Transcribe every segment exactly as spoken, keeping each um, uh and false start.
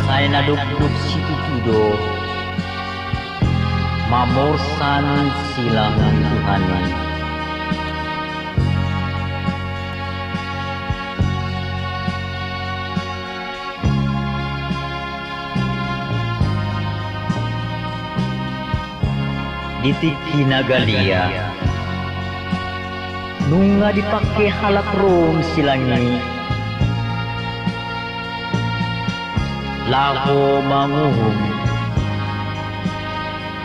Sai na dokdok situtu do mamorsan silang ni Tuhan i. Di tingki na galia nunga dipangke halak Rom silang i laho manguhum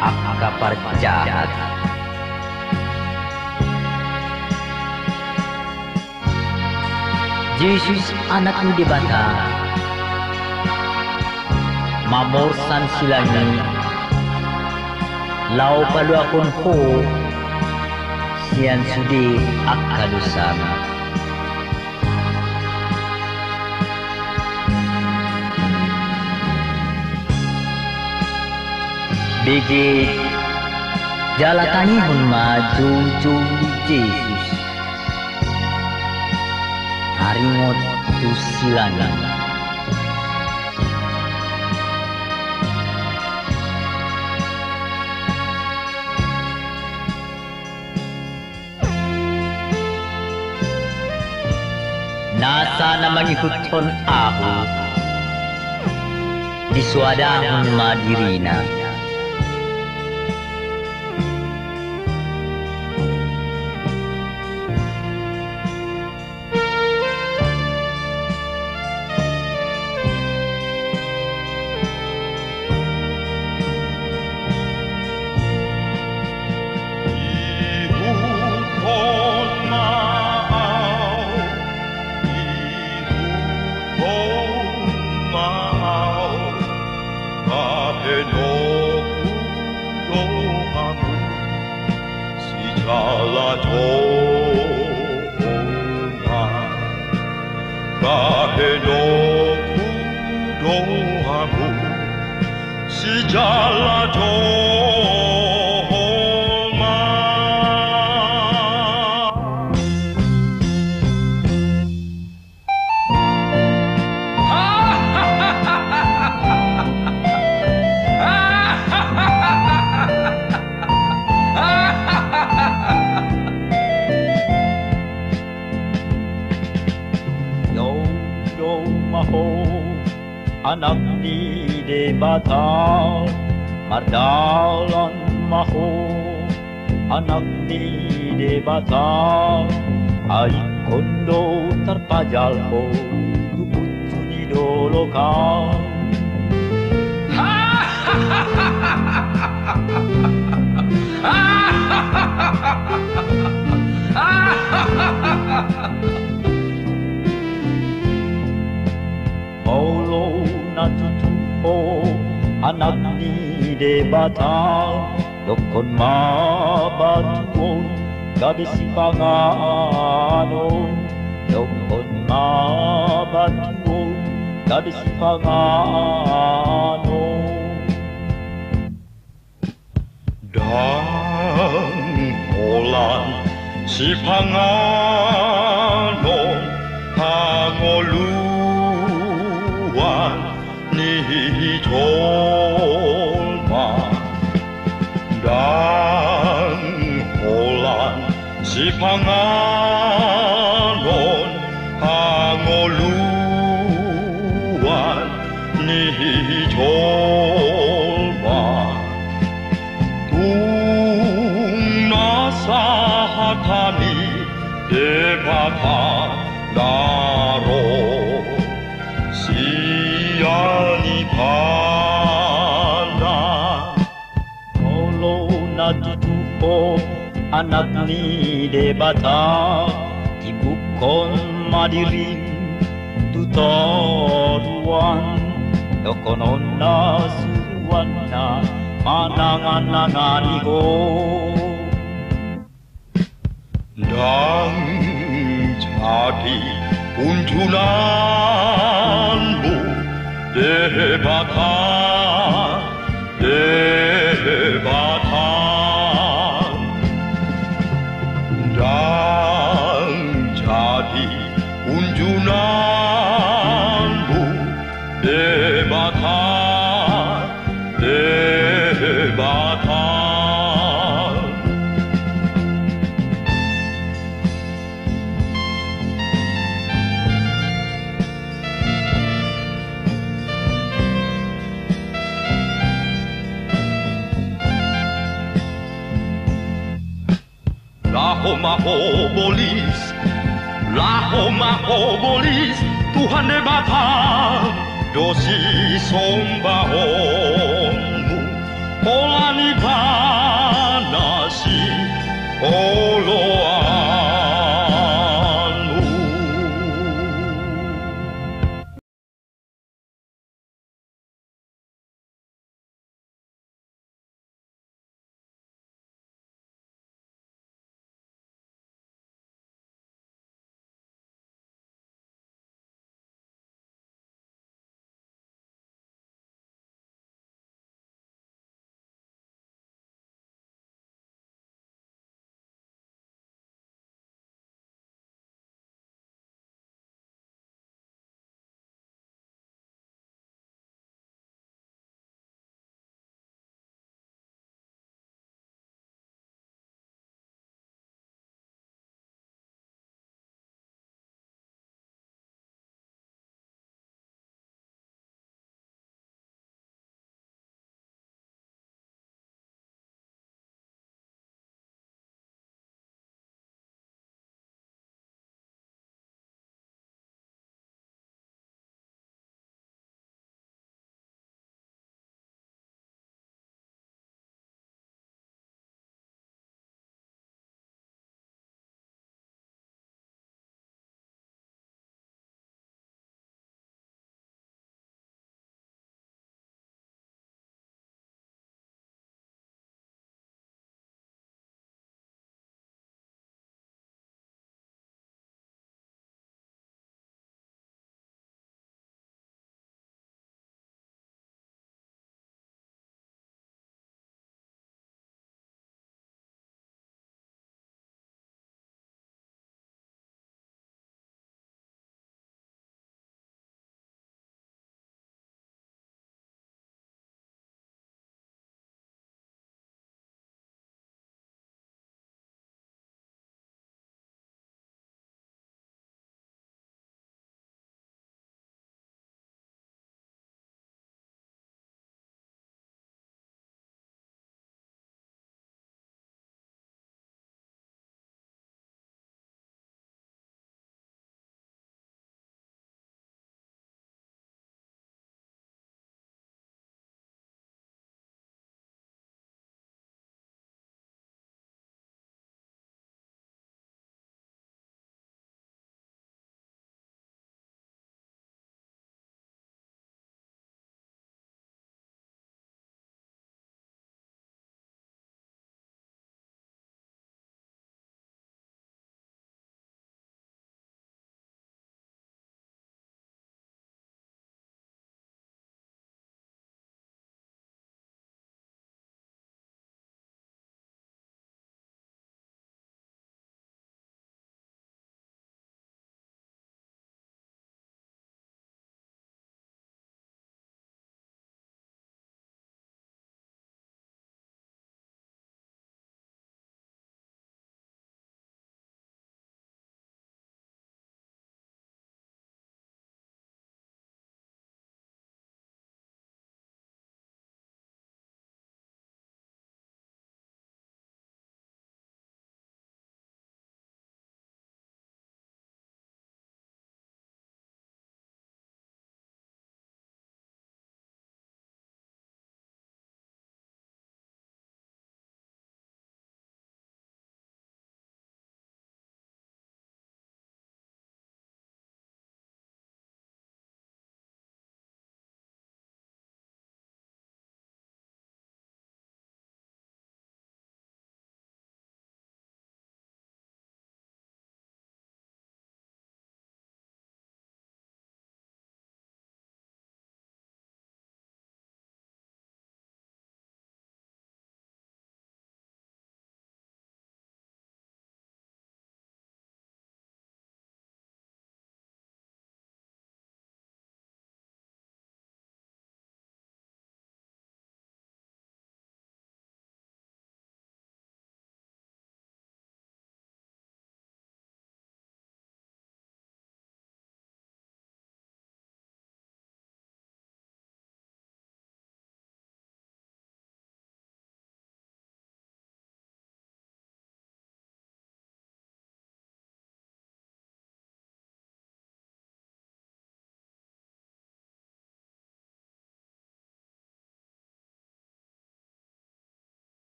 angka parjahat. Jesus, Anak ni Debata, mamorsan silang i laho paluahon ho sian sude angka dosam. Bege jala tangihon ma joujou ni Jesus taringot tu silang i. Nasa na mangihuthon ahu, disoadahon ma dirina. Ihuthon ma ahu, ihuthon ma ahu, bahenonku do hamu sijalajalan. Bahenonku do hamu sijalajalan. Joujou ma ho, Anak ni Debata, mardalan ma ho, Anak ni Debata, ai ingkon do tarpajal ho tu puncu ni dolok an. Molo na tutu ho Anak ni Debata, dokkon ma batu on gabe sipanganon. Dokkon ma batu on gabe sipanganon. Ndang holan sipanganon hangoluan ni jolma. Ndang holan sipanganon hangoluan ni jolma. Tung na sahat hami Debata na ro sian Ibana. Molo na tutu ho Anak ni Debata, timbukkon ma dirim tu toruan, dohonon na suruanna mananganangani ho. Ndang jadi unjunanmu Debata, Debata. Ndang jadi unjunanmu Debata. Debata, Debata. Laho ma ho bolis, laho ma ho bolis, Tuhan Debata do sisomba ho.